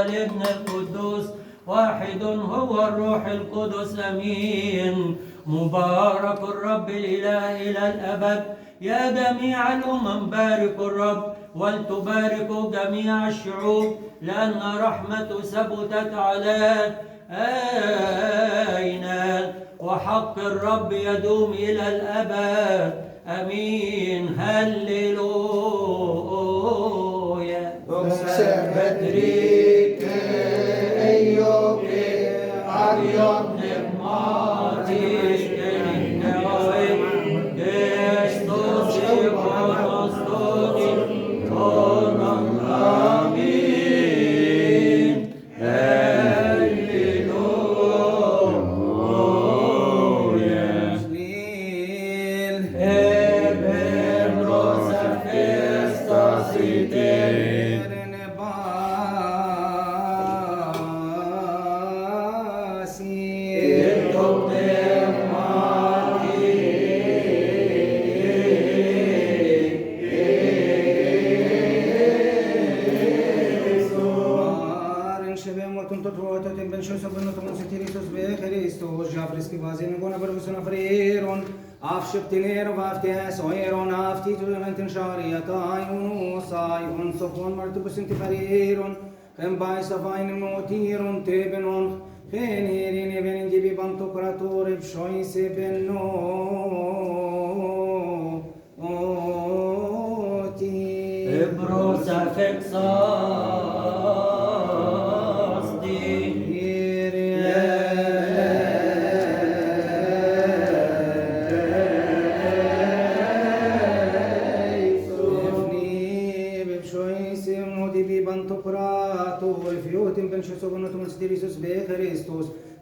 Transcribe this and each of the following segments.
والابن القدوس واحد هو الروح القدس امين. مبارك الرب الاله الى الابد. يا جميع الامم باركوا الرب ولتباركوا جميع الشعوب لان رحمته ثبتت على أين وحق الرب يدوم إلى الأبد أمين. هللويا. بدريك أيوب عريض نماتيش كنهوي كستوسي ونستوسي كونن آمين. Afshiptinero vaftes oeron afti tumentin shariatai unusai unsofon martubusinti fariron bai safain notiron tebenon khenirin even gibi bantokrator bshoise benno oti Ebrosa fexasti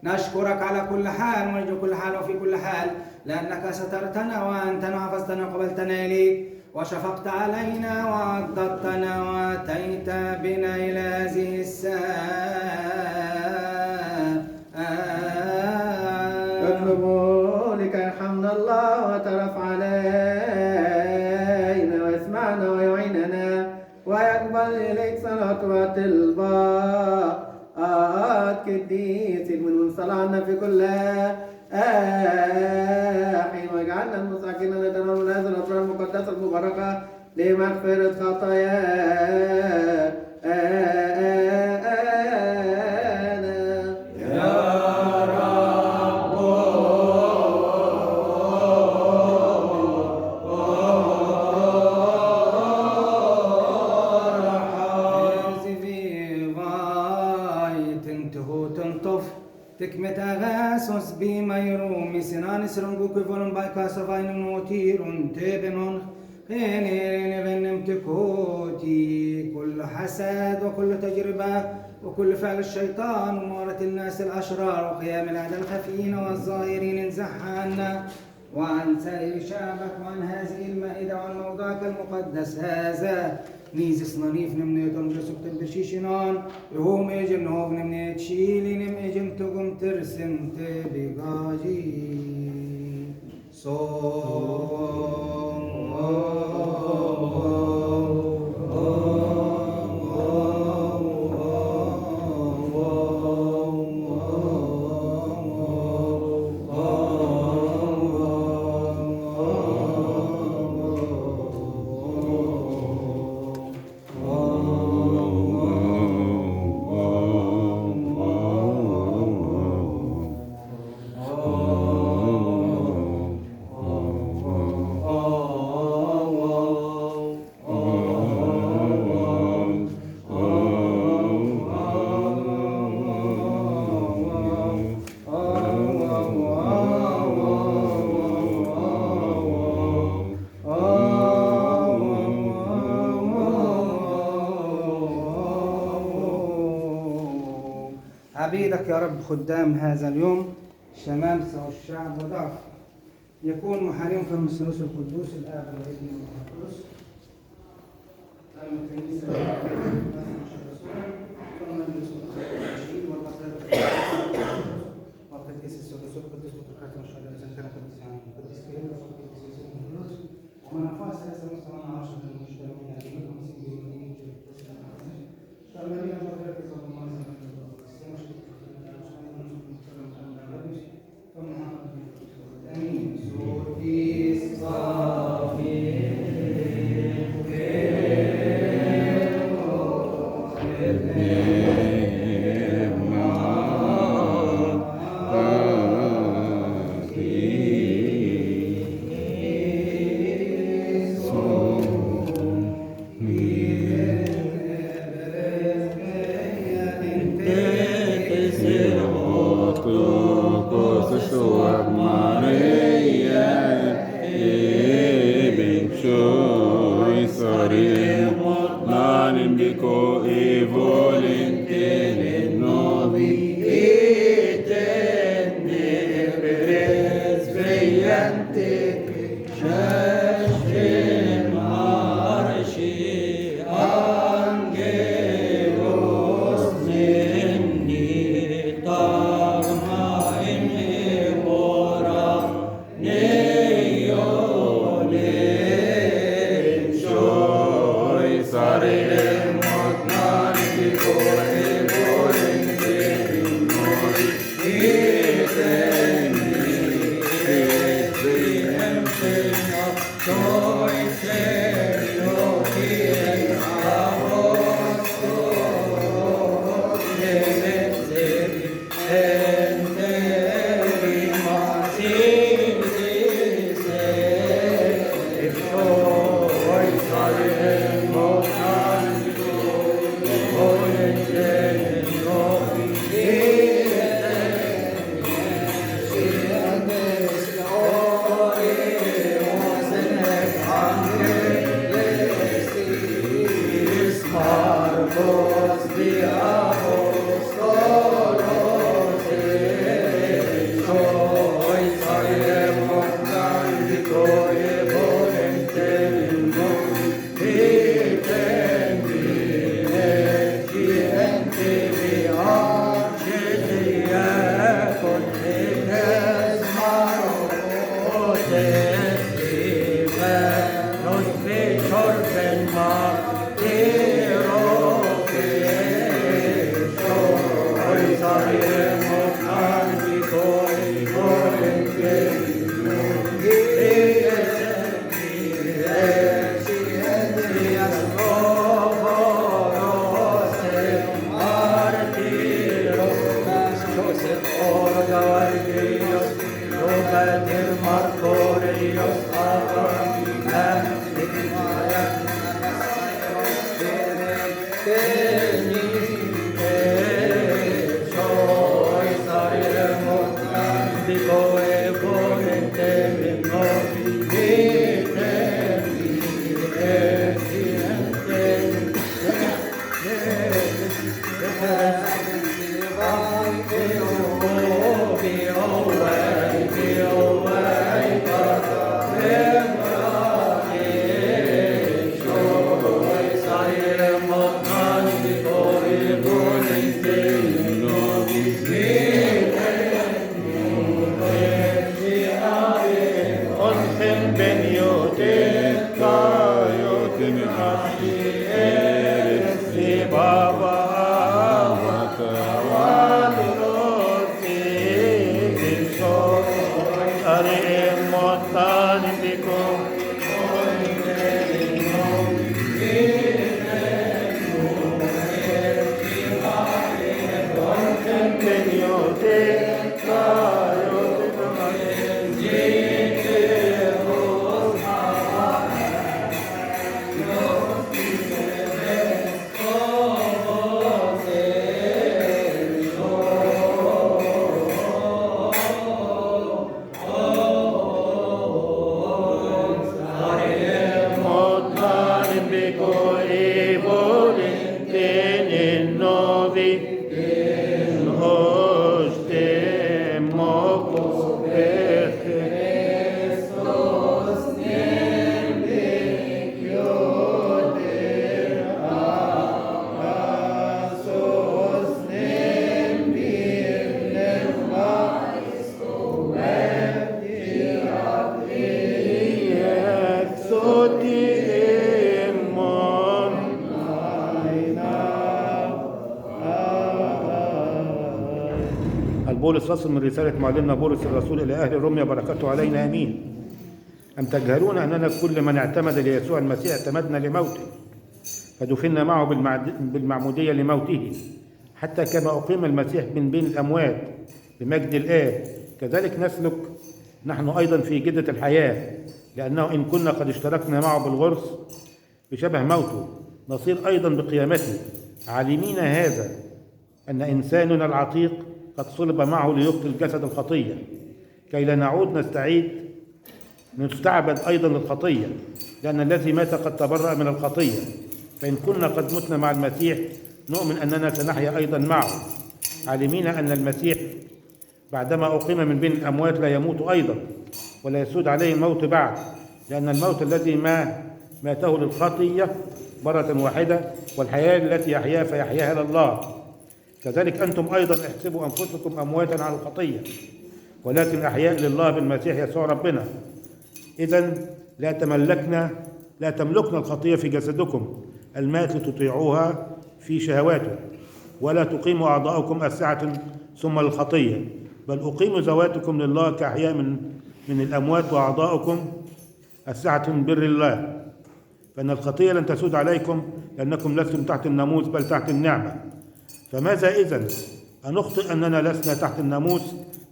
نشكرك على كل حال ونرجو كل حال وفي كل حال لأنك سترتنا وأنت حفظتنا وقبلتنا إليك وشفقت علينا وعضدتنا وأتيت بنا إلى هذه الساعة. نطلب لك يرحمنا الله وترف علينا ويسمعنا ويعيننا ويقبل إليك صلاة وطلبات قديس المنون صلانا في كل حين واجعلنا المستحقين أن نتناول هذه الأسرار المقدسة المباركة لمغفرة خطايانا. تكمت أغاسوس بميرومي سنان سرنجو كفولن بايكا سفاين نوتيرون تبنون خينين بنم تكوتي كل حسد وكل تجربة وكل فعل الشيطان ومورة الناس الأشرار وقيام الأعداء الخفيين والظاهرين انزح عنا وعن سائر شعبك وعن هذه المائدة وعن موضعك المقدس هذا نيزس نانيف نمنيتون جسوك تلبشيشنان يهوم اجم نهوف نمنيت شيلي نم اجم تقوم ترسم تبقاجي عبيدك يا رب خدام هذا اليوم شمامسة والشعب وضعف يكون محارم في الثالوث القدوس الآب والابن والروح القدس. الكنيسة وقدس الثالوث القدوس وتقاتل الشهداء إذا كان قدس عن قدس كريم وقدس الثالوث ومن أنفاس هذا المستوى عشرة المجتمعين عليهم ومسيحيين شرمانية وغير كذا Yeshua Maria Eben Shoy Sarim Nanim Biko Evolente Novi Etende Perez Veyante Shashvim Arshi Angelos Nimni Tagma Imhora Neone Shoy Sarim Nanim Biko Evolente Novi بولس رسول من رسالة معلمنا بولس الرسول إلى أهل روميا بركاته علينا آمين. أم تجهلون أننا كل من اعتمد ليسوع المسيح اعتمدنا لموته فدفنا معه بالمعمودية لموته حتى كما أقيم المسيح من بين الأموات بمجد الآب كذلك نسلك نحن أيضا في جدة الحياة لأنه إن كنا قد اشتركنا معه بالغرس بشبه موته نصير أيضا بقيامته عالمين هذا أن إنساننا العتيق قد صلب معه ليبطل جسد الخطية كي لا نعود نستعبد أيضا للخطية، لأن الذي مات قد تبرأ من الخطية. فإن كنا قد متنا مع المسيح نؤمن أننا سنحيا أيضا معه، عالمين أن المسيح بعدما أقيم من بين الأموات لا يموت أيضا، ولا يسود عليه الموت بعد، لأن الموت الذي ماته للخطية مرة واحدة، والحياة التي يحياها فيحياها لله. كذلك أنتم أيضا احسبوا أنفسكم أمواتا على الخطية، ولكن أحياء لله بالمسيح يسوع ربنا. إذن لا تملكنا الخطية في جسدكم المات لتطيعوها في شهواته، ولا تقيموا أعضاءكم الساعة ثم للخطية، بل أقيموا ذواتكم لله كأحياء من الأموات، وأعضاءكم الساعة من بر الله. فإن الخطية لن تسود عليكم، لأنكم لستم تحت الناموس بل تحت النعمة. فماذا إذن؟ أنخطئ أننا لسنا تحت الناموس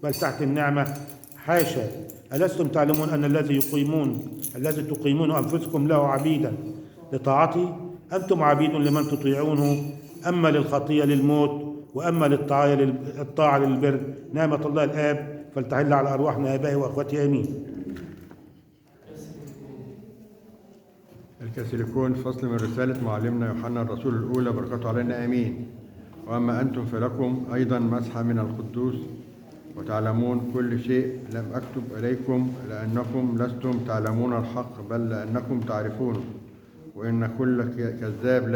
بل تحت النعمة؟ حاشا! ألستم تعلمون أن الذي تقيمون أنفسكم له عبيدا لطاعتي؟ أنتم عبيد لمن تطيعونه، أما للخطية للموت، وأما للطاعة للبر. نعمة الله الآب فلتحل على أرواحنا آبائي وأخوتي آمين. الكاثوليكون فصل من رسالة معلمنا يوحنا الرسول الأولى بركاته علينا آمين. وأما أنتم فلكم أيضا مسحة من القدوس، وتعلمون كل شيء. لم أكتب إليكم لأنكم لستم تعلمون الحق، بل لأنكم تعرفونه، وإن كل كذاب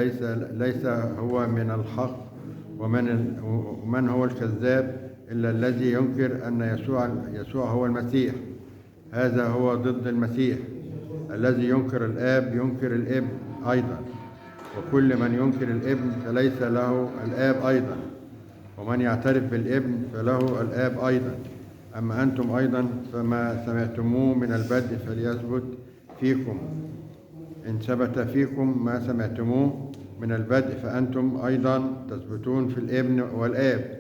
ليس هو من الحق. ومن هو الكذاب إلا الذي ينكر أن يسوع هو المسيح. هذا هو ضد المسيح. الذي ينكر الآب ينكر الابن أيضا، وكل من ينكر الابن فليس له الآب أيضا، ومن يعترف بالابن فله الآب أيضا. أما أنتم أيضا فما سمعتموه من البدء فليثبت فيكم. إن ثبت فيكم ما سمعتموه من البدء فأنتم أيضا تثبتون في الابن والآب.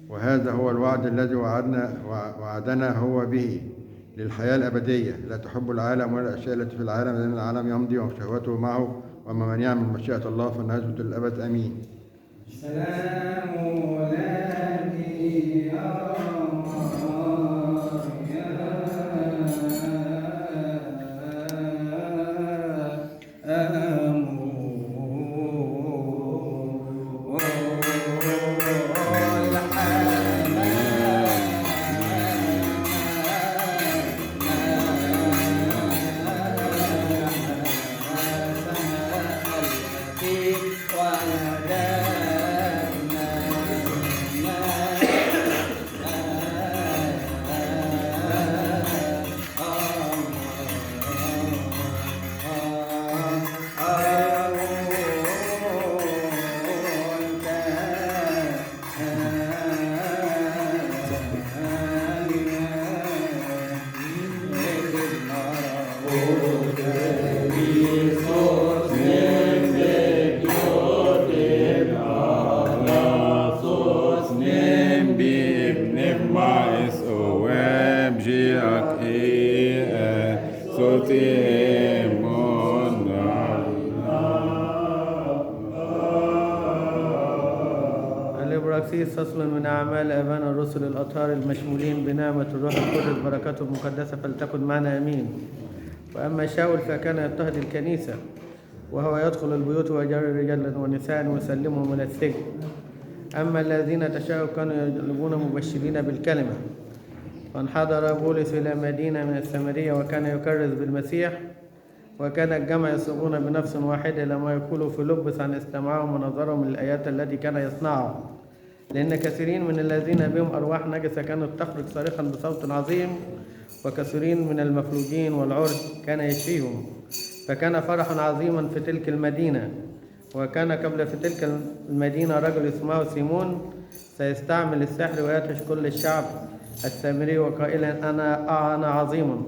وهذا هو الوعد الذي وعدنا هو به للحياة الأبدية. لا تحب العالم ولا الأشياء التي في العالم، لأن العالم يمضي وشهوته معه، وأما من يعمل مشيئة الله فإنه يثبت للأبد. آمين. سلام لك يا فصل من أعمال آبائنا الرسل الأطهار المشمولين بنعمة الروح القدس بركاته المقدسة فلتكن معنا آمين. وأما شاول فكان يضطهد الكنيسة، وهو يدخل البيوت ويجري رجالا ونساء ويسلمهم من السجن. أما الذين تشاءوا كانوا يجلبون مبشرين بالكلمة. فانحدر بولس إلى مدينة من السامرية وكان يكرز بالمسيح، وكان الجمع يصغون بنفس واحدة لما يقولوا فيلبس عن استماعهم ونظرهم للآيات التي كان يصنعها، لأن كثيرين من الذين بهم أرواح نجسة كانت تخرج صارخا بصوت عظيم، وكثيرين من المفلوجين والعرج كان يشفيهم. فكان فرحا عظيما في تلك المدينة. وكان قبل في تلك المدينة رجل اسمه سيمون سيستعمل السحر ويدهش كل الشعب السامري وقائلا أنا عظيم.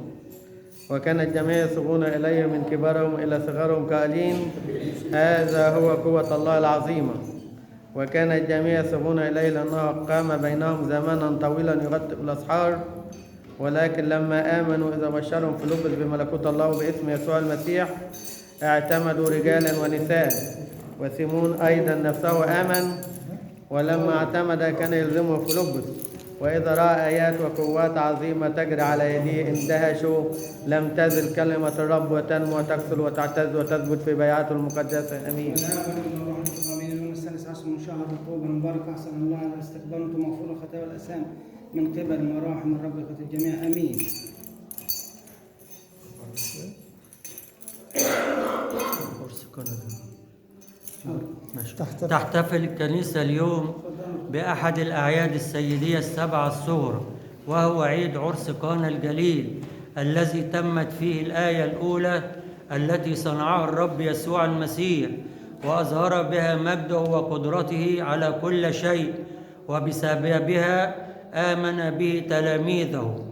وكان الجميع يصغون إليه من كبارهم إلى صغارهم قائلين هذا هو قوة الله العظيمة. وكان الجميع يصغون إليه لأنه قام بينهم زمانا طويلا يغطي الأسحار. ولكن لما آمنوا إذا بشرهم فيلبس بملكوت الله باسم يسوع المسيح اعتمدوا رجالا ونساء. وسيمون أيضا نفسه آمن، ولما اعتمد كان يلزمه فيلبس وإذا رأى آيات وقوات عظيمة تجري على يديه اندهشوا. لم تزل كلمة الرب وتنمو وتكثر وتعتز وتثبت في بيعته المقدسة. آمين. اليوم الثالث عشر من شهر أكتوبر المبارك، أحسن الله على استقبالكم مغفور الخطايا والأثام من قبل مراحم الرب لإخوة الجميع. آمين. تحتفل الكنيسة اليوم بأحد الأعياد السيدية السبعة الصغرى، وهو عيد عرس قانا الجليل الذي تمت فيه الآية الأولى التي صنعها الرب يسوع المسيح وأظهر بها مجده وقدرته على كل شيء، وبسببها آمن به تلاميذه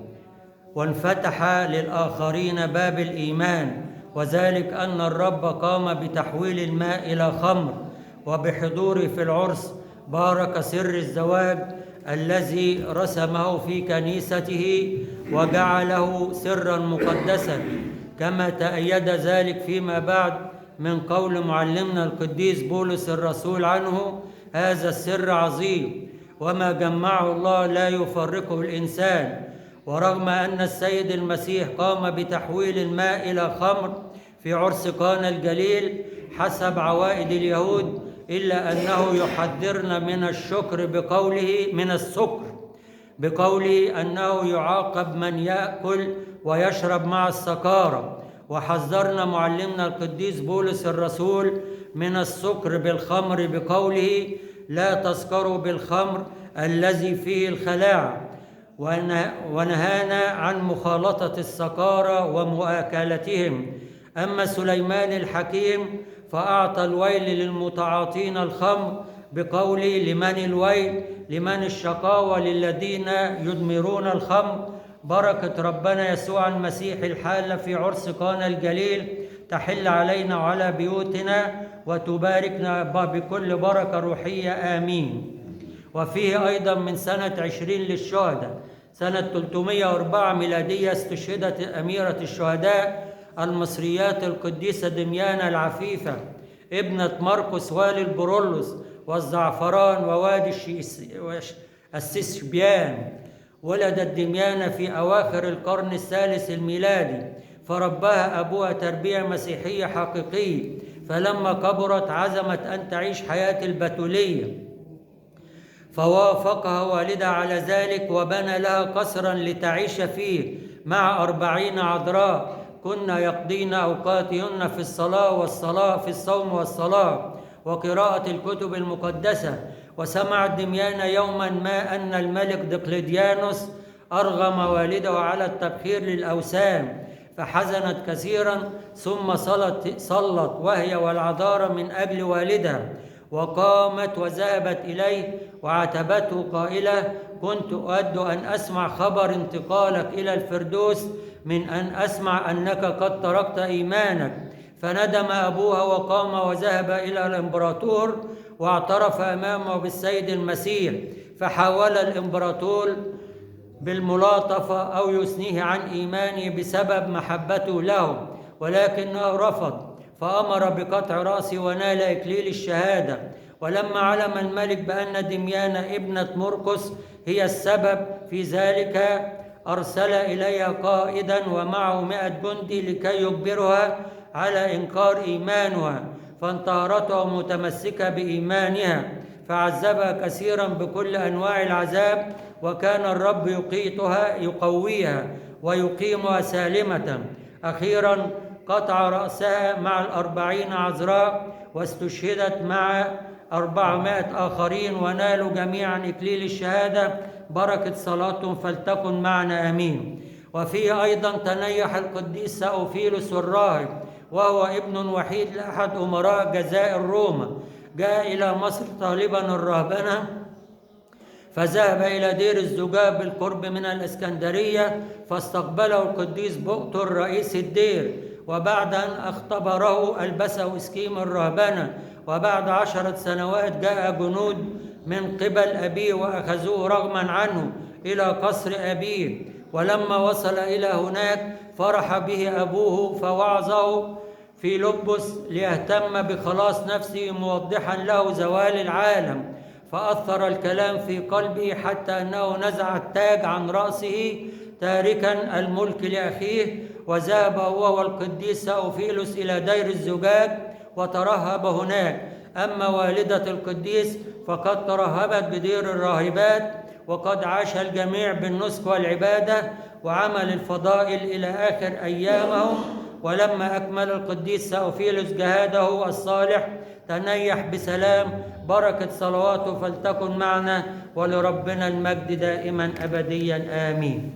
وانفتح للآخرين باب الإيمان، وذلك أن الرب قام بتحويل الماء إلى خمر، وبحضوره في العرس بارك سر الزواج الذي رسمه في كنيسته وجعله سرا مقدسا، كما تأيد ذلك فيما بعد من قول معلمنا القديس بولس الرسول عنه: هذا السر عظيم وما جمعه الله لا يفرقه الإنسان. ورغم أن السيد المسيح قام بتحويل الماء إلى خمر في عرس قانا الجليل حسب عوائد اليهود، إلا أنه يحذرنا من السكر بقوله أنه يعاقب من يأكل ويشرب مع السكارى. وحذرنا معلمنا القديس بولس الرسول من السكر بالخمر بقوله: لا تسكروا بالخمر الذي فيه الخلاعة. ونهانا عن مخالطة السكارى ومؤاكلتهم. أما سليمان الحكيم فأعطى الويل للمتعاطين الخمر بقوله: لمن الويل؟ لمن الشقاوة للذين يدمرون الخمر. بركة ربنا يسوع المسيح الحالة في عرس قانا الجليل تحل علينا وعلى بيوتنا وتباركنا بكل بركة روحية. آمين. وفيه أيضا من سنة 20 للشهداء، سنة 304 ميلادية، استشهدت أميرة الشهداء المصريات القديسة دميانة العفيفة ابنة مرقس والي البرولوس والزعفران ووادي السسبيان. ولدت دميانة في أواخر القرن الثالث الميلادي، فرباها أبوها تربية مسيحية حقيقية، فلما كبرت عزمت أن تعيش حياة البتولية، فوافقها والدها على ذلك وبنى لها قصرا لتعيش فيه مع 40 عذراء كن يقضين أوقاتهن في الصلاة في الصوم والصلاة وقراءة الكتب المقدسة. وسمعت دميانة يوما ما أن الملك دقلديانوس أرغم والده على التبخير للأوثان، فحزنت كثيرا، ثم صلت وهي والعذارى من أجل والدها، وقامت وذهبت إليه وعاتبته قائلة: كنت أود أن أسمع خبر انتقالك إلى الفردوس من أن أسمع أنك قد تركت إيمانك. فندم أبوها وقام وذهب إلى الإمبراطور واعترف أمامه بالسيد المسيح، فحاول الإمبراطور بالملاطفة أو يثنيه عن إيمانه بسبب محبته له، ولكنه رفض، فأمر بقطع رأسه ونال إكليل الشهادة. ولما علم الملك بأن دميانة ابنة مرقس هي السبب في ذلك أرسل إليها قائدا ومعه 100 جندي لكي يجبرها على إنكار إيمانها، فانتهرتها متمسكة بإيمانها، فعذبها كثيرا بكل أنواع العذاب، وكان الرب يقويها ويقيمها سالمة. أخيرا قطع رأسها مع 40 عذراء، واستشهدت مع 400 آخرين، ونالوا جميعا إكليل الشهادة. بركة صلاتهم فلتكن معنا. آمين. وفيه أيضا تنيح القديس سأوفيلوس الراهب، وهو ابن وحيد لأحد أمراء جزائر روما، جاء إلى مصر طالبا الرهبنة، فذهب إلى دير الزجاج بالقرب من الإسكندرية، فاستقبله القديس بؤتر رئيس الدير، وبعد أن اختبره ألبسه اسكيم الرهبنة. وبعد 10 سنوات جاء جنود من قبل أبيه وأخذوه رغما عنه إلى قصر أبيه، ولما وصل إلى هناك فرح به أبوه فوعظه في لبس ليهتم بخلاص نفسه، موضحا له زوال العالم، فأثر الكلام في قلبه حتى أنه نزع التاج عن رأسه تاركا الملك لأخيه، وذهب هو والقديس سأوفيلوس إلى دير الزجاج وترهب هناك. أما والدة القديس فقد ترهبت بدير الراهبات، وقد عاش الجميع بالنسك والعبادة وعمل الفضائل إلى آخر أيامهم. ولما أكمل القديس سأوفيلوس جهاده الصالح تنيح بسلام. بركة صلواته فلتكن معنا، ولربنا المجد دائما أبديا آمين.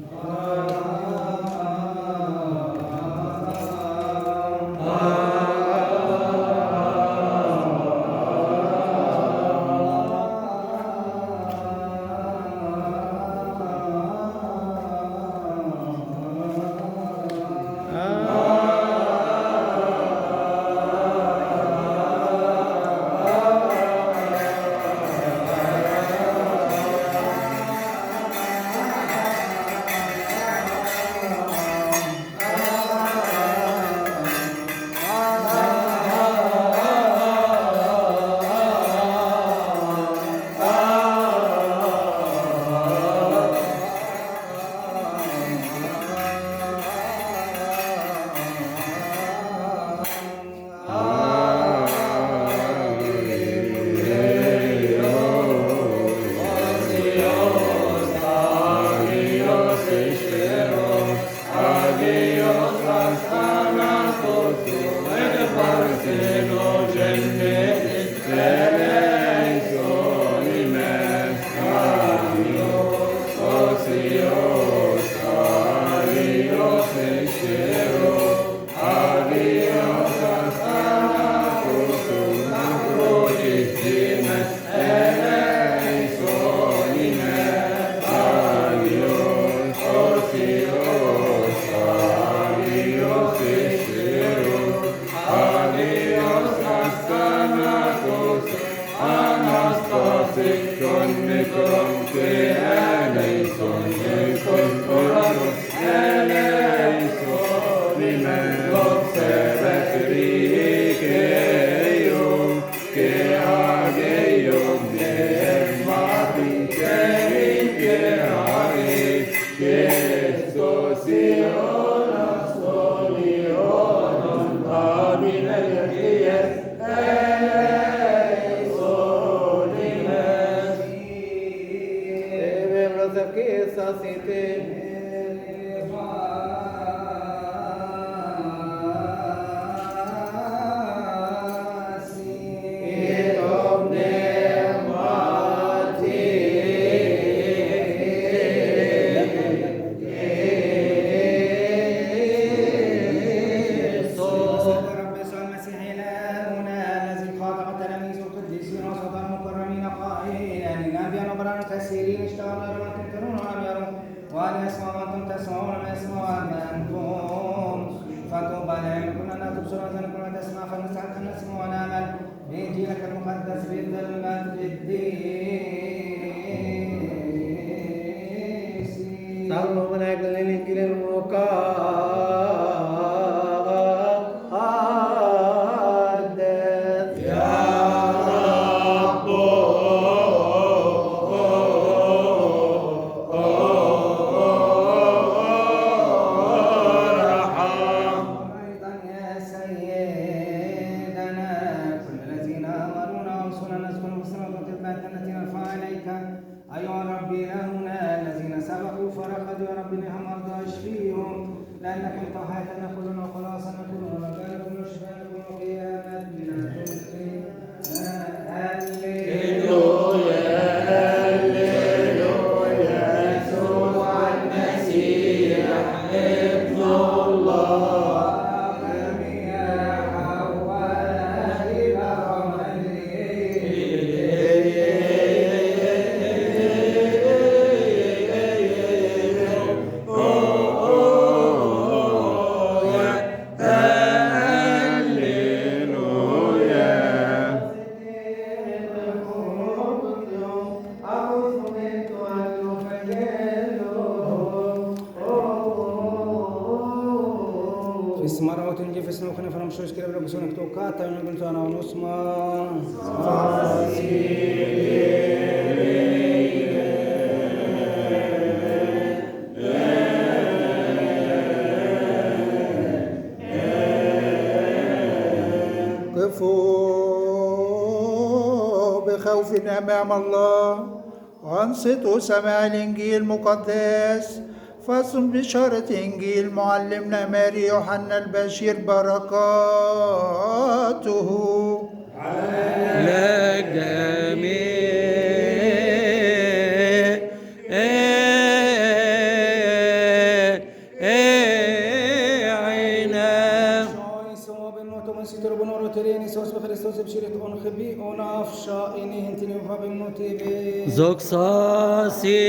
صلوا من أجل الإنجيل المقدس. يا رب ارحم. أيضا يا سيدنا كل الذين آمنونا ورسلنا نسكن في السماء وتتبعت التي نرفع إليك أيها الرب إلهنا. الذين سبقوا فرقدوا يا رب لهم مرضى اشفيهم، لأنك أنت حياتنا كلنا وخلاصنا كلنا ومكاننا كلنا وشفاءنا كلنا وقيامتنا هللويا هللويا. يسوع المسيح ابن الله جميع حواء هللويا om så skrev det också en tokata och någon sån av osma. قفوا بخوف أمام الله وانصتوا سماع الإنجيل المقدس. فصل بشارة إنجيل معلمنا ماري يوحنا البشير بركاته لا جميع Sjoj så benåt om en sitter och benår och terren så för Kristus beskrivet on khabi on afsha ini hintin och har benåt TV. زوكساسي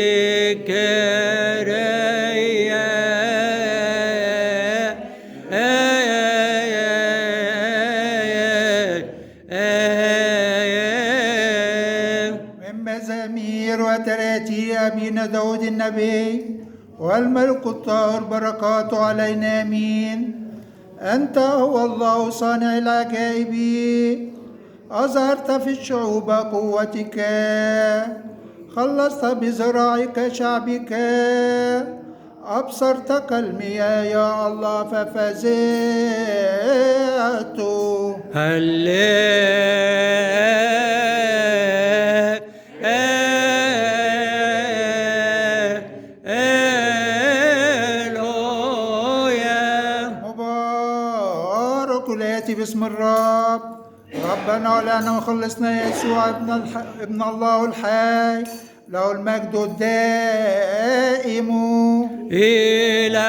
من مزامير وتراتي أبينا داود النبي والملك الطاهر بركاته علينا آمين. أنت هو الله صانع العجائب، أظهرت في الشعوب قوتك، خلصت بذراعك شعبك، أبصرتك المياه يا الله ففزعت. مبارك الآتي باسم الرب، ربنا ولعنا وخلصنا يسوع ابن الله الحي، له المجد الدائم إلى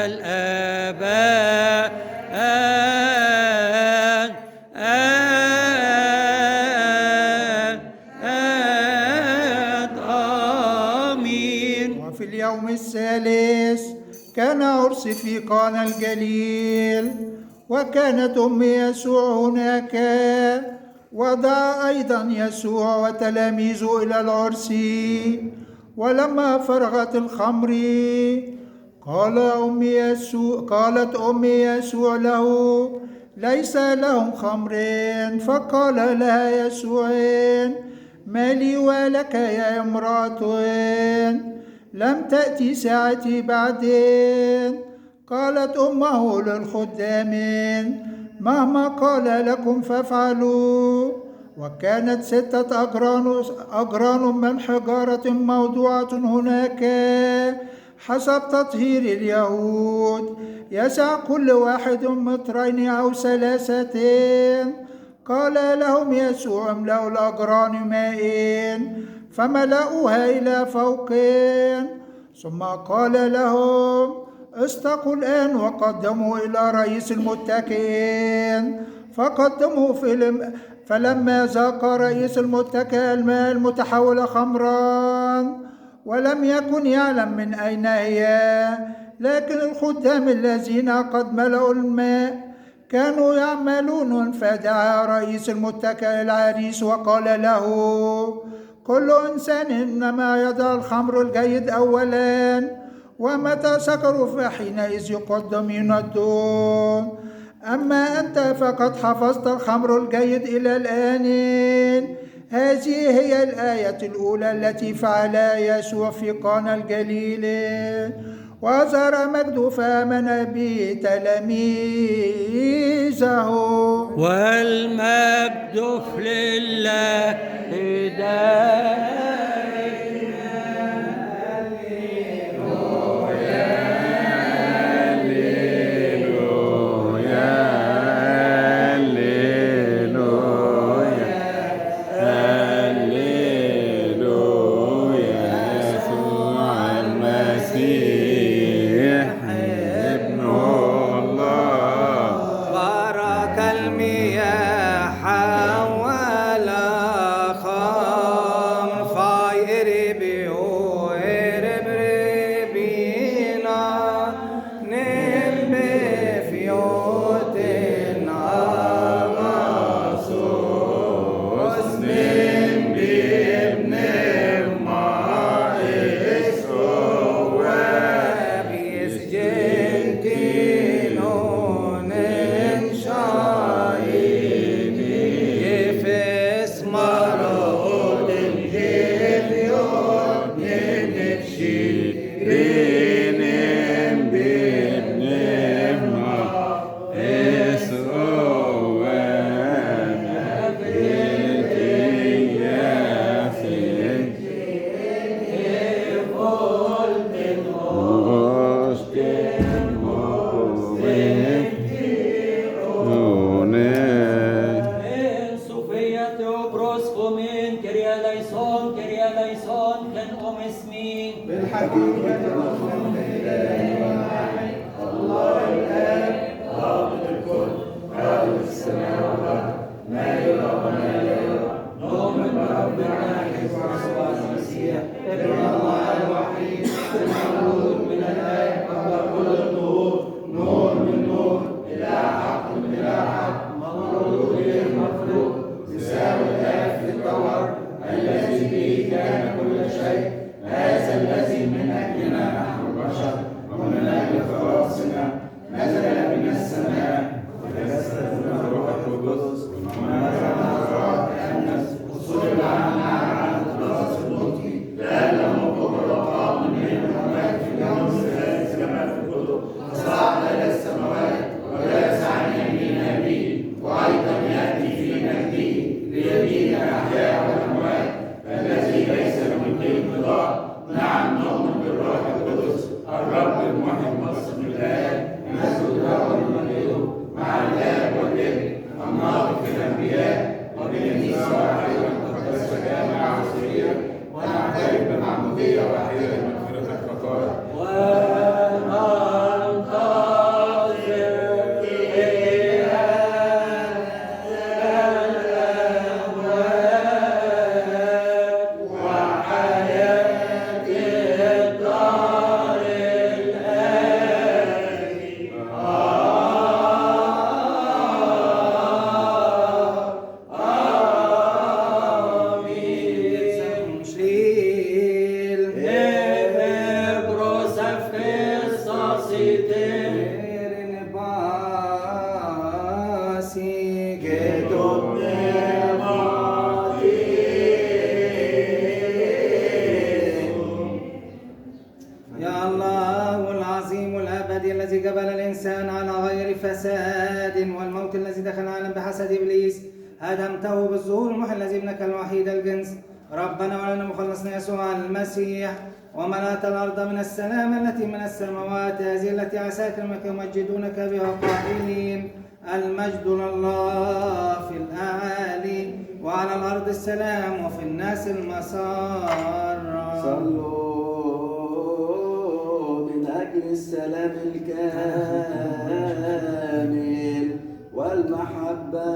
الآباء آمين. وفي اليوم الثالث كان عرس في قانا الجليل، وكانت أم يسوع هناك، ودعا أيضا يسوع وتلاميذه إلى العرس. ولما فرغت الخمر قالت أم يسوع له ليس لهم خمر. فقال لها يسوع ما لي ولك يا امرأة، لم تأتي ساعتي بعدين. قالت أمه للخدام مهما قال لكم فافعلوا. وكانت 6 أجران من حجارة موضوعة هناك حسب تطهير اليهود، يسع كل واحد 2 أو 3. قال لهم يسوع املأوا الأجران ماء، فملأوها إلى فوق. ثم قال لهم استقوا الآن وقدموا إلى رئيس المتكئين. فقدموا فلما ذاق رئيس المتكئ الماء المتحول خمرا، ولم يكن يعلم من أين هي، لكن الخدام الذين قد ملأوا الماء كانوا يعملون. فدعا رئيس المتكئ العريس وقال له كل إنسان إنما يضع الخمر الجيد أولا، ومتى سكروا فحينئذ يقدمون الدون. أما أنت فقد حفظت الخمر الجيد إلى الآن. هذه هي الآية الأولى التي فعلها يسوع في قانا الجليل، وظهر مجده فآمن به تلاميذه. والمجد لله دائما. Gentil non Shirinen Bibnema Esrowana Biltiyasin Ostin Movet Nune En Sofia Theoproskomin, Kyria Laison, Ken Omesmi. يا الله العظيم الأبدي الذي جبل الإنسان على غير فساد، والموت الذي دخل العالم بحسد إبليس هدمته بالظهور المحيي الذي ابنك الوحيد الجنس ربنا ولنا مخلصنا يسوع المسيح، وملأت الأرض من السلام التي من السماوات، هذه التي عساكرك يمجدونك بها قائلين المجد لله في الأعالي، وعلى الأرض السلام، وفي الناس المسار. صلوا من أجل السلام الكامل والمحبة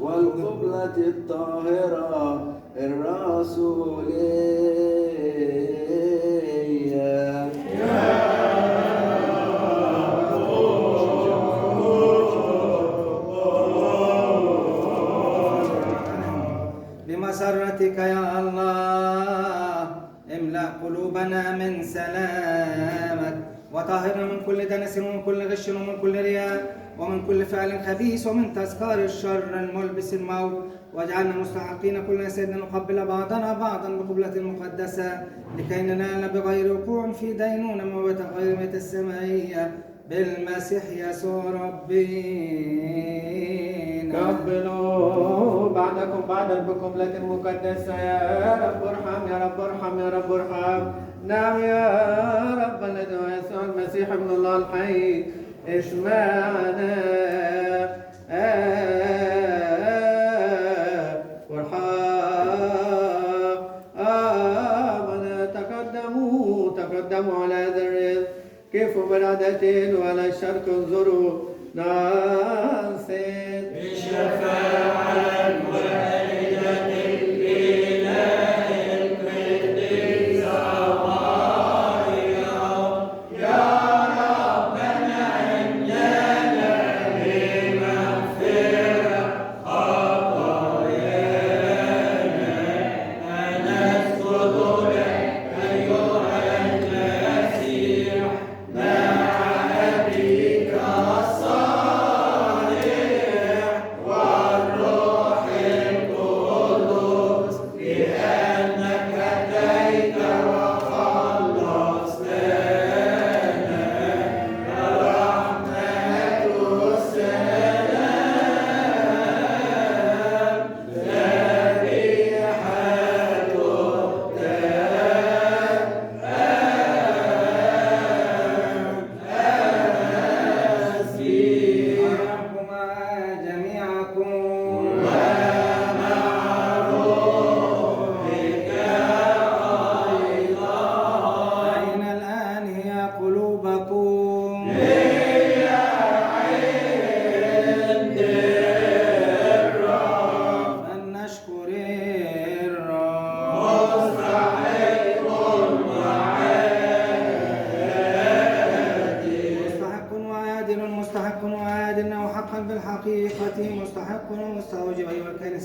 والقبلة الطاهرة الرسولية. بمسرتك يا الله املأ قلوبنا من سلامك، وطهرنا من كل دنس ومن كل غش ومن كل رياء ومن كل فعل خبيث ومن تذكار الشر الملبس الموت، واجعلنا مستحقين كلنا سيدنا نقبل بعضنا بعضا بقبلة مقدسة لكي ننال بغير وقوع في دينونة موت غير ميت السمائية بالمسيح يسوع ربنا. قبلوا بعضكم بعضا بقبلة مقدسة. يا رب ارحم، يا رب ارحم، يا رب ارحم. نعم يا رب الذي هو يسوع المسيح ابن الله الحي اسمعنا وارحمنا. تقدموا على هذا الرزق، كيفوا بالعادتين وعلى الشرق انظروا ناصر بشفاعة والدة الإله القديسة مريم، يا ربنا إننا بمغفرة خطايانا نسجد لك أيها المسيح مع أبيك الصالح والروح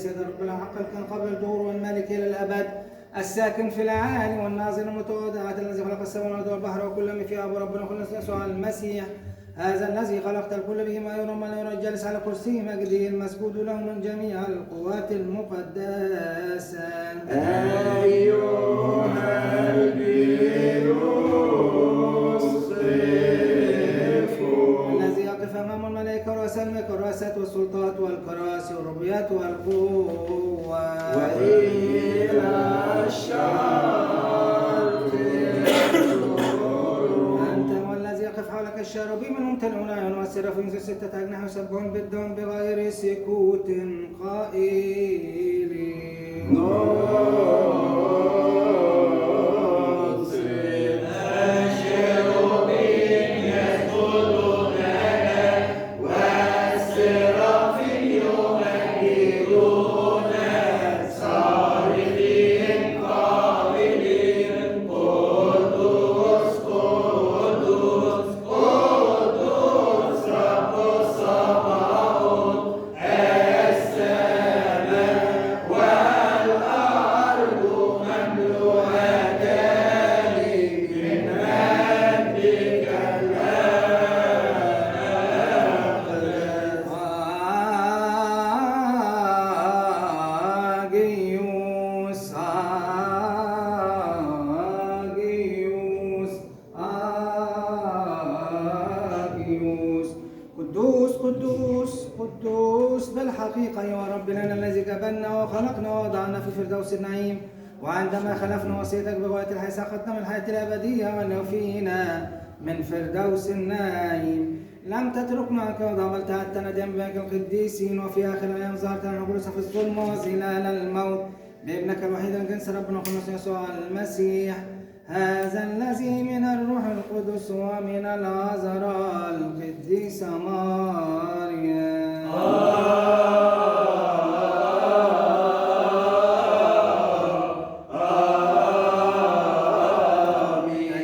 سيد رب الحق كان قبل الدور والملك إلى الأبد الساكن في العالي والناظر المتواضع الذي خلق السماوات والبحر وكل ما فيها أبو ربنا خلص يسوع المسيح هذا الذي خلقت الكل به ما يرى وما لا يرى الجالس على كرسي مجده المسجود له من جميع القوات المقدسة أيها الذي يقف أمام الملائكة ورؤساء الملك والرؤسات والسلطات والكراسي والربيات والقوة وإلى الشرق أنت والذي يقف حولك الشاربين الممتلئون أعين والسرافين ذو 6 أجنحة يسبحون بالدم بغير سكوت قائلين قدوس بالحقيقة يا ربنا الذي جبلنا وخلقنا ووضعنا في فردوس النعيم وعندما خلفنا وصيتك بغاية الحياة سقطنا من الحياة الأبدية ولو فينا من فردوس النعيم لم تتركنا عنك وضعملت حتى ندم بك القديسين وفي آخر الأيام ظهرت لنا جلوس في الظلم وظلال الموت بابنك الوحيد الجنس ربنا وخلصنا يسوع المسيح هذا الذي من الروح القدس ومن العذراء القديسة مريم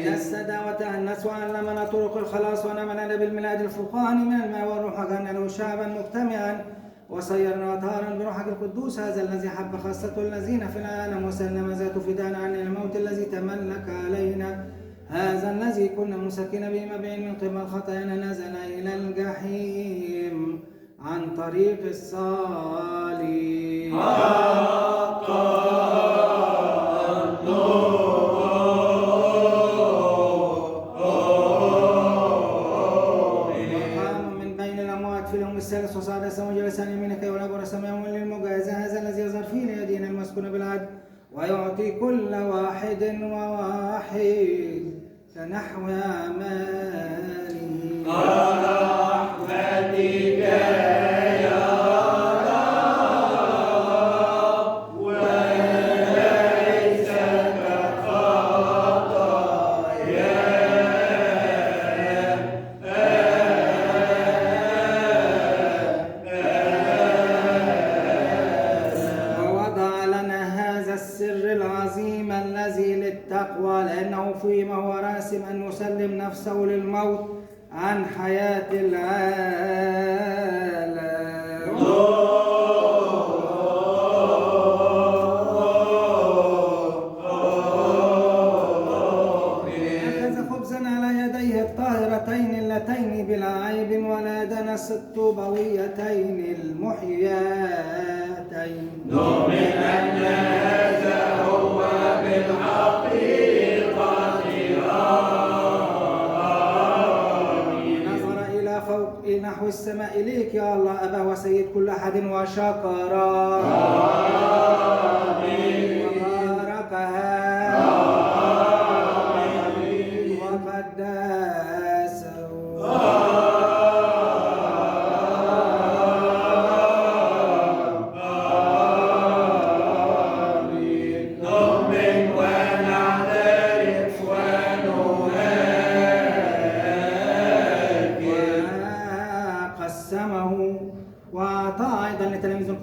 تجسد وتأنس وعلمنا طرق الخلاص ونمنا بالميلاد الفرقاني من الماء والروح وجعلنا له شعبا مجتمعا وصيرنا طهارا بروحك القدوس هذا الذي حب خاصة الذين في العالم وسلم ذاته فداء عن الموت الذي تملك علينا هذا الذي كنا مسكين به مبين من قبل خطايانا نزل إلى الجحيم عن طريق الصليب الثالث وصعد السماء وجلس عن يمينك والأبر سماء للمجازى هذا الذي يظهر فيه ليدين المسكون بالعدل ويعطي كل واحد وواحد كنحو أعماله رحمتك يا رب وليس التقوى لأنه فيما هو راسم أن يسلم نفسه للموت عن حياة العالم أخذ خبزا على يديه الطاهرتين اللتين بلا عيب ولا دنس الطوبويتين المحياتين نؤمن أن هذا هو بالحقيقة نظر إلى فوق نحو السماء إليك يا الله أبا وسيد كل أحد وشكرا وباركها وقدسه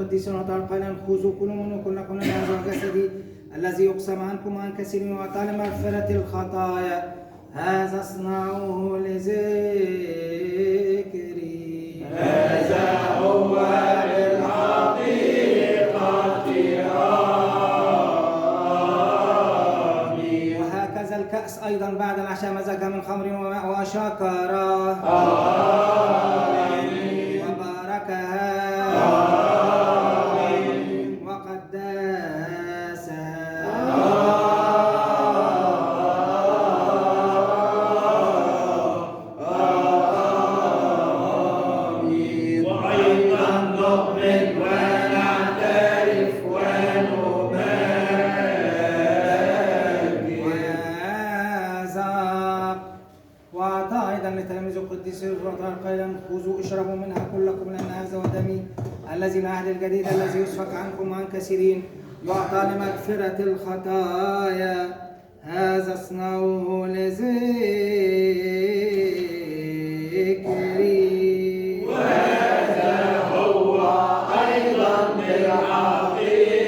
القديسين وتعالى قال خذوا كلوا منه كلكم هذا جسدي الذي يقسم عنكم عن كثير وتعالى مغفرة الخطايا هذا اصنعوه لذكري هذا هو بالحقيقة وهكذا الكأس أيضا بعد العشاء مزجها من خمر وماء وشكر وباركها وقدسها. وأيضا نؤمن ونعترف ونبارك. وأعطى أيضا لتلاميذ القديس قائلا خذوا اشربوا منها كلكم لأن هذا هو دمي الذي العهد الجديد الذي يسفك عنكم وعن كثيرين يعطى لمغفرة الخطايا هذا اصنعوه لذكري. وهذا هو أيضا بالحقيقة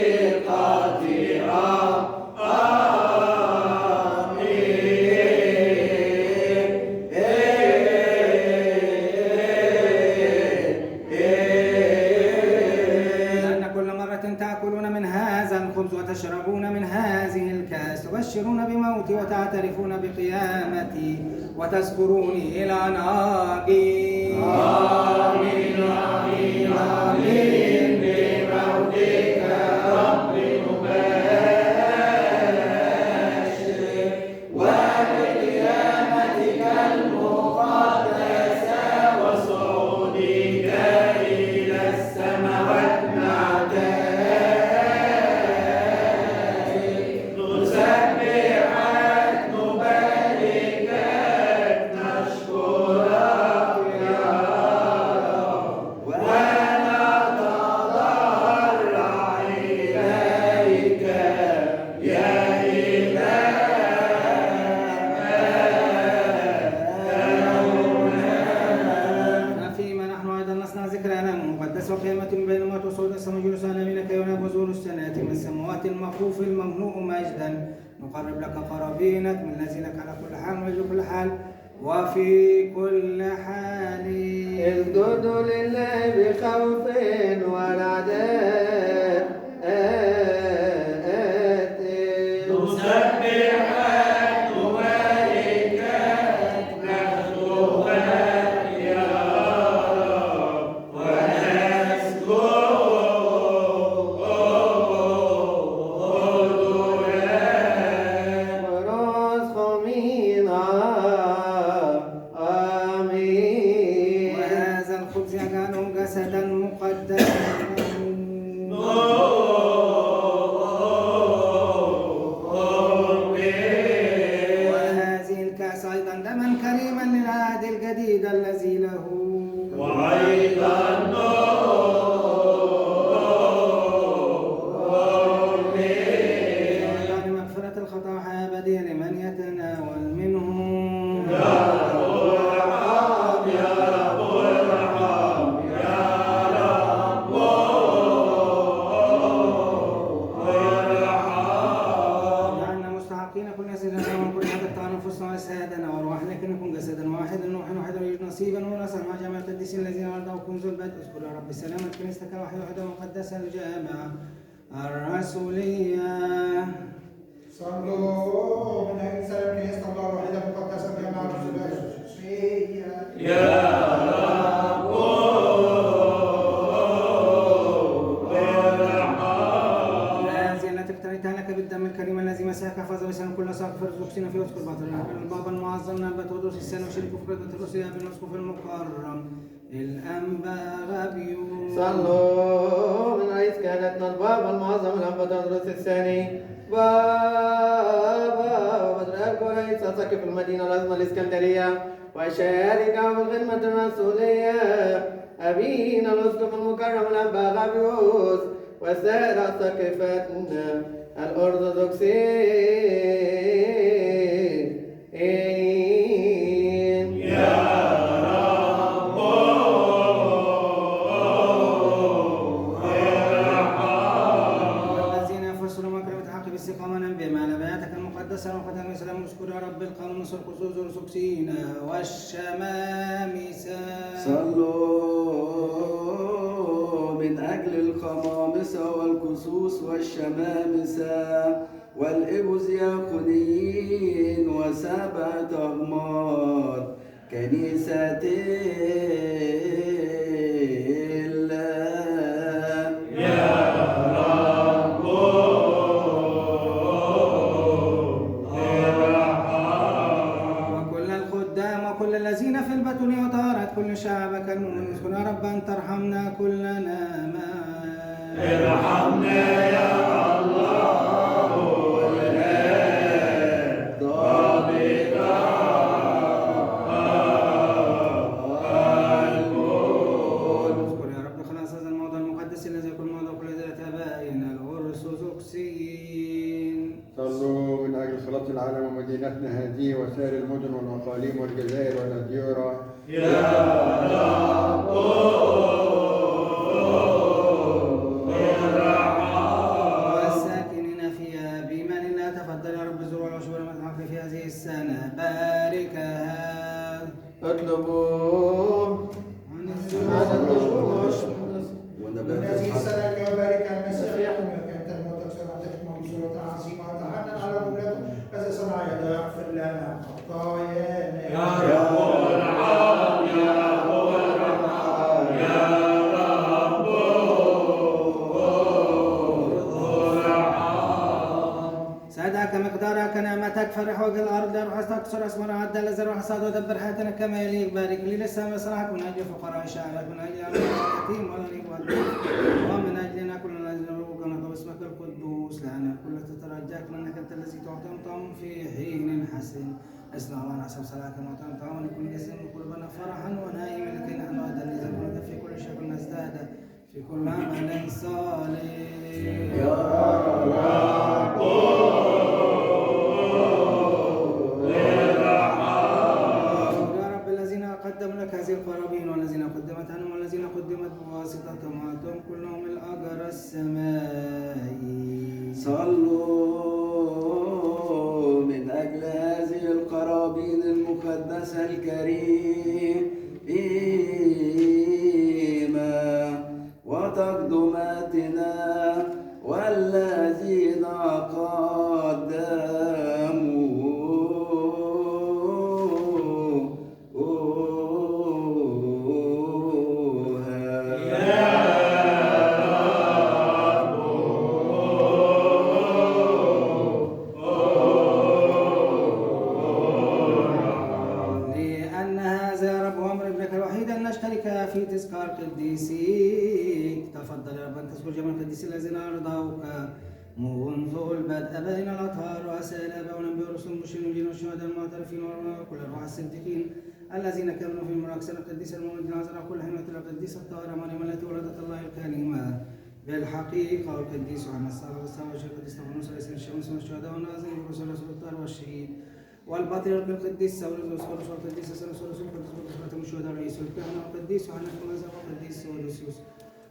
لأن كل مرة تأكلون من هذا الخبز وتشربون من هذه الكأس تبشرون بموتي وتعترفون بقيامتي وتذكروني إلى أن آجي. آمين آمين آمين بموتك رب نباشر وبقيامتك المقدسة وصعودك إلى السماوات نعترف نسبحك نباركك نشكرك يا رب ونتضرع إليك يا إلهنا. فيما نحن أيضا نصنع ذكر ألم مقدس وقيامة بين الموت وصعود السماء جلوس على يمينك يوناب وزور السنات من السماوات المخوف الممنوع مجدا نقرب لك قرابينك من الذي لك على كل حال ويجب كل حال وفي كل حال. اسجدوا لله بخوف ورعداء نسبحك نباركك نخدمك يا رب ونسجد لك. وراس خمينا آمين. وهذا الخبز يجعله جسدا مقدسا وهذه الكأس أيضا دما كريما للعهد الجديد الذي له وأيضا لمغفرة الخطايا أبدية لمن يتناول منه. جعلنا مستحقين كل سيدنا وكل حد تعالى نفوسنا وسادنا وارواحنا لكن نكون جسدا واحدا نوحا واحدا ويجد نصيبا ونصرا مع جميع القديسين الذين ولدوا كنز البدء. اذكر يا رب سلامة كنيستك الوحيدة وحده مقدسة الجامعة الرسولية. صلوا من أجل سلام كنيسة الله الوحيدة المقدسة الجامعة الرسولية. يا رب الذي التي اقتنيتها لك بالدم الكريم الذي مساك حفظ بسان كل ساق فرزقنا فيه واذكر باطلنا البابا المعظم نبات ودوس السنة وشريك في قدرة الروسية بالنسخ في المكرم الأنبا غابيون. صلوا من رئيس كهنتنا البابا المعظم الأنبا تدرس الثاني بابا وبدرك ورئيس أساقف المدينة العظمى الإسكندرية وشاركه في الخدمة المسؤولية أبينا الأسقف المكرم الأنبا غابيوس وسائر أساقفتنا الأرثوذكسيين. يا رب والذين يفسرون مكرمة الحق باستقامة بما على بياتك المقدسة وقدم السلام نشكر يا رب القوم نصر خصوص الرسوكسين والشمامسة. صلوا من أجل القمامسة والكسوس والشمامسة والإبوزياقونيين و7 أغمار كنيسة الله. وكل الخدام وكل الذين في البتول وطهارة كل شعبك المؤمن اذكر يا رب أن ترحمنا كلنا معا. ارحمنا يا الله والآب ضابط اذكر يا رب خلاص هذا الموضوع المقدس الذي يكون موضوع كل ذات آبائنا الأرثوذكسيين. صلوا من أجل خلاص العالم ومدينتنا هذه وسائر المدن والأقاليم والجزائر والأديرة. والساكنين فيها بإيمان الله تفضل يا رب زور والعشور المتحقق في هذه السنة باركها. اطلبوا من هذه السنة يبارك المسيح ويكون الموت سنة تحكم بصورة عظيمة وتحنن على أولاده كذا صنع يده يغفر لنا خطايانا يا رب ارحم يا رب ارحم يا رب ارحم. سعدك مقدارك نعمتك فرح وجه الأرض روح تكسر أسمار عدى لزر وحصاد ودبر حياتنا كما يليق بارك لي لسه مصرعك من أجل فقراء شعبك من أجل اليتيم والغريب والضيف ومن أجلنا كلنا نجلوك ونطلب اسمك القدوس لأن كل تترجاك لأنك أنت الذي تعطي طعم في حين حسن اسمع وانا حسب صلاك وطعم طعام لكل جسم قلوبنا فرحا ونائم لكي نحن أيضا نزل في كل شيء نزداد في كل عمل صالح يا رب قدم لك هذه القرابين والذين قدمت عنهم والذين قدمت بواسطتهم وأعطهم كلهم الأجر السمائي. صلوا من أجل هذه القرابين المقدسة الكريمة وتقدماتنا والذين في تذكار قديسيك تفضل يا رب أن تذكر جميع القديسين الذين أرضوك منذ البدء بين الأطهار وأسائل الآباء والأنبياء والرسل المبشرين والشهداء المعترفين وكل أرواح الصديقين الذين كانوا في مراكز القديس المولود العذراء كل حين القديسة الطاهرة مريم التي ولدت الله الكلمة بالحقيقة والقديس يوحنا الصالح والصالح والقديس نفس رئيس الشمس والشهداء والنازل والرسل والسلطان والشهيد والبطريرك القديس ساولوس والسكولوس والقديس سنوس والقديس والخاتم الشهداء رئيس الكهنة والقديس يوحنا المعزى والقديس سودوسيوس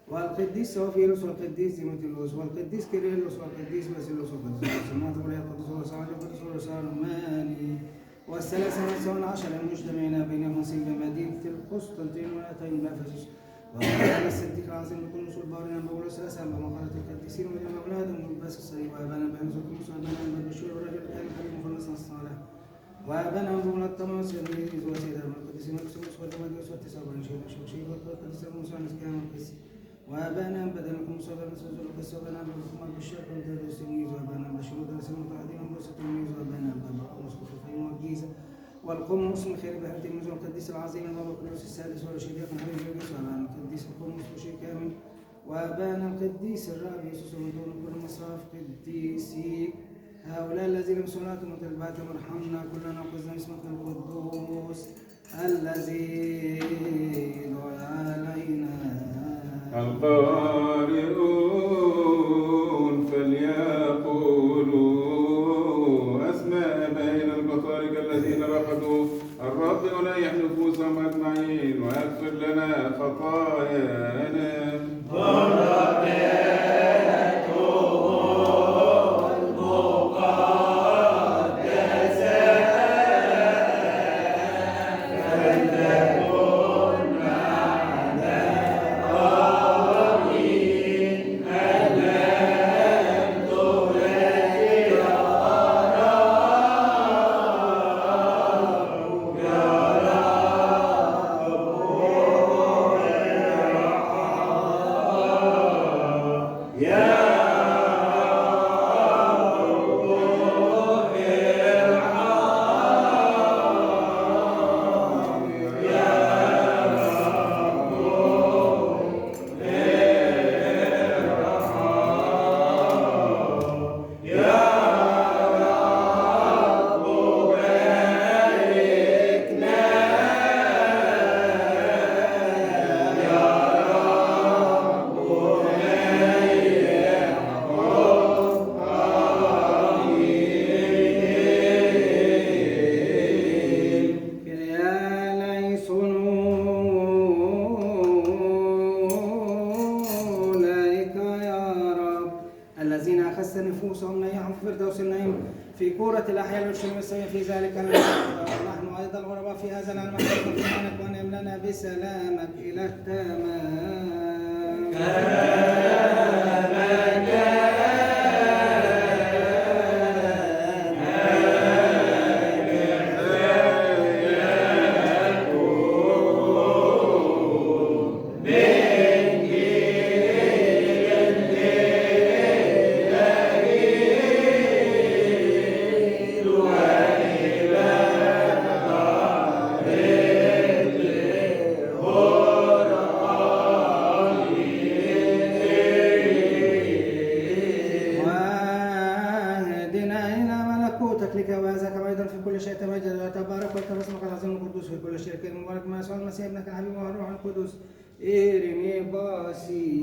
والقديس سوفيروس والقديس ديمتريوس والقديس كيرلس والقديس باسيلوس والقديس سمعت ولي القدس والصالح والقدس والرسالماني والثلاثة والعشر المجتمعين بين المسيح بمدينة القسطنطينية بأفسس وقال الصديق العظيم بكل نصر بارنا بولس الأسلام ومقالة القديسين وجمع أولادهم والباس الصليب وأبانا بين زوج موسى وأبانا بالبشير والرجل كان حبيب مخلصنا الصالح وأبانا بمن التماس والميز وسيدنا القديسين والكسوس والدماديوس والتسع والنشيد والشوشي والقديس الموسى والنسكان والقديس وأبانا بدنكم موسى والنسوس والقديس وأبانا بالخمر بالشرق والدرس الميز وأبانا بالشروط والدرس المتعدين وبرسة الميز وأبانا بابا ومسقط الفيم والجيزة والقمص من خير بحرة الميز والقديس العظيم البابا كلوس السادس والرشيديق الحبيب الجيس وأبانا القديس القمص وشي كامل وأبانا القديس الرب يسوس ودون كل مصاف قديسيك هؤلاء الذين بسناتهم وتلباتهم ارحمنا كلنا وقزنا اسمك القدوس الذي دعا علينا. القارئون فليقولوا أسماء بين البطارك الذين رفضوا الرب يريح نفوسهم أجمعين ويغفر لنا خطايانا. صارت الأحياء الأورشليم السوية في ذلك الوقت ونحن أيضا غرباء في هذا العالم نحن سبحانك ونعم لنا بسلامك إلى التمام. في كل شيء كريم مبارك ما يسوع المسيح ابنك الحبيب والروح القدس إيريني باسي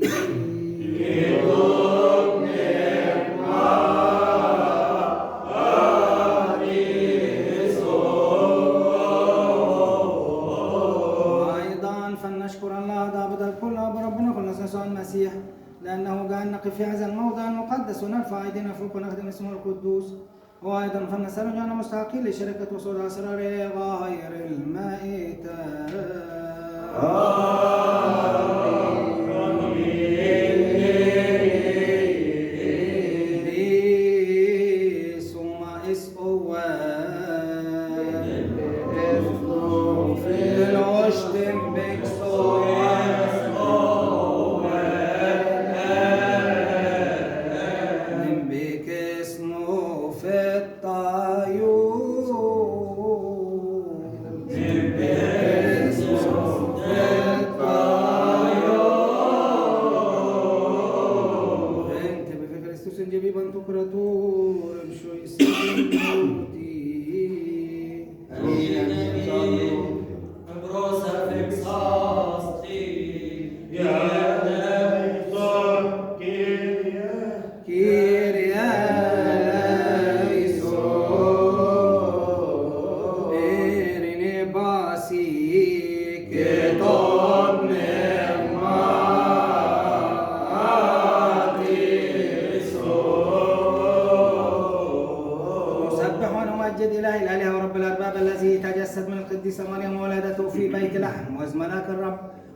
وأيضا فلنشكر الله ضابط الكل بربنا كل يسوع المسيح لأنه جعل نقف في هذا الموضع المقدس ونرفع أيدينا فوق ونخدم اسمه القدوس. وأيضا فلنسأل جعلنا مستحقين لشركة وصول أسرار غير المائتة.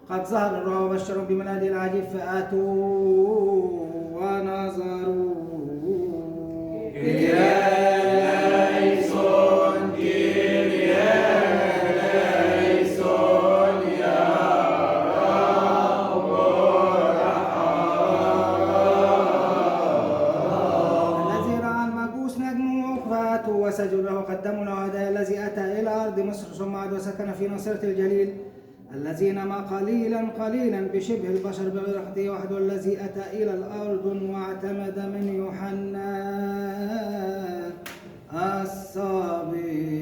قد ظهر الرعب وبشروا بمنادي العجيب فأتوا ونظروا كرياليسون كرياليسون يا رب الذي رأى المجوس نجمه فأتوا وسجدوا له وقدموا له هدايا الذي أتى إلى أرض مصر ثم عاد وسكن في ناصرة الجليل الذين ما قليلا بشبه البشر بغير خطية وحده الذي أتى إلى الأرض واعتمد من يوحنا الصابئ